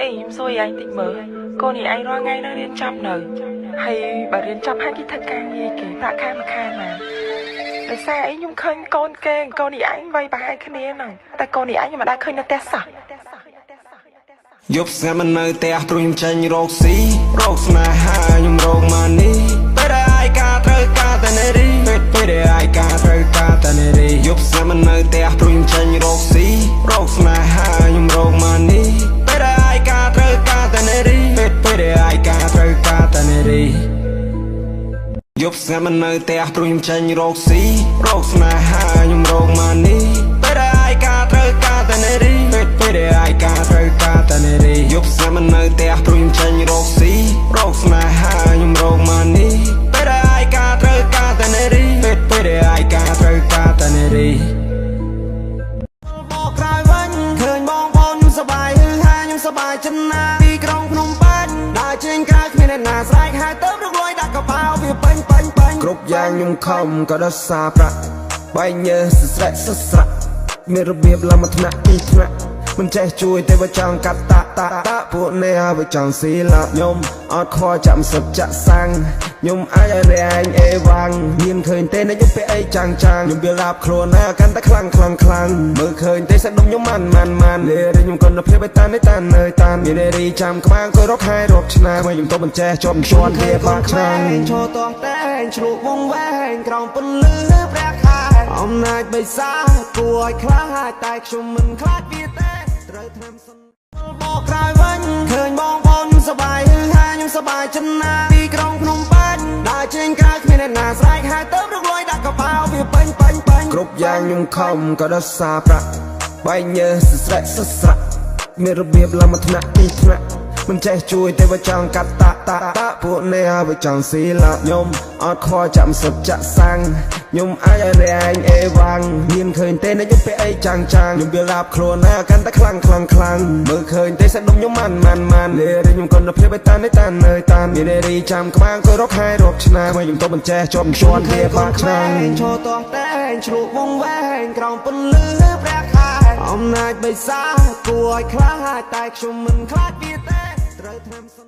ខ្ញុំសួរឯងតិចមើលកូននេះឯងរាល់ថ្ងៃនៅរៀនចប់នៅហើយបើរៀនចប់ហើយគេធ្វើការងារគេប្រាក់ខែមួយខែមកដោយសារអីខ្ញុំឃើញកូនគេកូននេះឯងវ័យប្រហែលគ្នាហ្នឹងតែកូននេះឯងខ្ញុំមិនដែលឃើញនៅផ្ទះសោះ យប់ស្ងាត់មិននៅផ្ទះព្រោះខ្ញុំចេញរកស៊ីរកស្នេហាខ្ញុំរក money ពេលដែលឯកាត្រូវការតែនារីពេលពេលដែលឯកាត្រូវការតែនារីយប់ស្ងាត់មិននៅផ្ទះព្រោះខ្ញុំចេញរកស៊ីរកស្នេហាខ្ញុំរក money ពេលដែលឯកាត្រូវការតែនារីពេលពេលដែលឯកាត្រូវការតែនារីយប់ស្ងាត់មិននៅផ្ទះព្រោះខ្ញុំចេញរកស៊ីរកស្នេហាខ្ញុំរក money ពេលដែលឯកាត្រូវការតែនារីពេលពេលដែលឯកាត្រូវការតែនារីយប់ស្ងាត់មិននៅផ្ទះព្រោះខ្ញុំចេញរកស៊ីរកស្នេហាខ្ញុំរក money ពេលដែលឯកាត្រូវការតែនារីពេលពេលដែលឯកាត្រូវការតែនារី បកក្រោយវិញឃើញបងប្អូនខ្ញុំសប្បាយហឺហាខ្ញុំសប្បាយចិនណាពីក្រុងភ្នំពេញដើរចេញក្រៅគ្មានអ្នកណាស្រែកហើយទៅរកលុយដាក់កប៉ាល់វាពេញពេញពេញគ្រប់យ៉ាងខ្ញុំខំក៏ដោយសារប្រាក់បែកញើសស្រែកសស្រាក់មានរបៀបឡើងមួយថ្នាក់ពីរថ្នាក់មិនចេះជួយទេបើចង់កាត់តាតាតាពួកនេះហើយបើចង់ស៊ីឡាខ្ញុំអត់ខ្វល់ចាំសិបចាក់សាំងខ្ញុំអាចឲ្យរែងអេវ៉ាំងមានឃើញទេនៅខ្ញុំពាក់អីចាំងចាំងខ្ញុំវាឡាបខ្លួនណាកាន់តែខ្លាំងខ្លាំងខ្លាំងមើលឃើញទេសាច់ដុំខ្ញុំម៉ាន់ម៉ាន់ម៉ាន់លេខ្ញុំគុណភាពឲ្យតានតាននៅតានមាននារីចាំក្បាលក៏រកខែរាប់ឆ្នាំខ្ញុំទៅបញ្ចេះជាប់ជាន់វាបាក់ឆ្នាំងឈរតោះតែងឆ្លក់វងវែងក្រោមពន្លឺព្រះខែអំណាចបិសាគួរឲ្យខ្លាចតែខ្ញុំមិនខ្លាចវាទេត្រូវធ្វើសិនបកក្រោយវិញឃើញបងប្អូនខ្ញុំសប្បាយហឺហាខ្ញុំសប្បាយចិនណាពីក្រុងភ្នំពេញដើរចេញក្រៅគ្មានអ្នកណាស្រែកហើយទៅរកលុយដាក់កប៉ាល់វាពេញពេញពេញគ្រប់យ៉ាងខ្ញុំខំក៏ដោយសារប្រាក់បែកញើសស្រែកសស្រាក់មានរបៀបឡើងមួយថ្នាក់ពីរថ្នាក់មិនចេះជួយទេបើចង់កាត់តាតាតាពួកនេះហើយបើចង់ស៊ីឡាខ្ញុំអត់ខ្វល់ចាំសិបចាក់សាំងខ្ញុំអាចឲ្យរែងអេវ៉ាំងមានឃើញទេនៅខ្ញុំពាក់អីចាំងចាំងខ្ញុំវាឡាបខ្លួនណាកាន់តែខ្លាំងខ្លាំងខ្លាំងមើលឃើញទេសាច់ដុំខ្ញុំម៉ាន់ម៉ាន់ម៉ាន់លេខ្ញុំគុណភាពឲ្យតានតាននៅតានមាននារីចាំក្បាលក៏រកខែរាប់ឆ្នាំខ្ញុំទៅបញ្ចេះជាប់ជាន់វាបាក់ឆ្នាំងឈរតោះតែងឆ្លក់វងវែងក្រោមពន្លឺព្រះខែអំណាចបិសាគួរឲ្យខ្លាចតែខ្ញុំមិនខ្លាចវាទេត្រូវធ្វើសិន។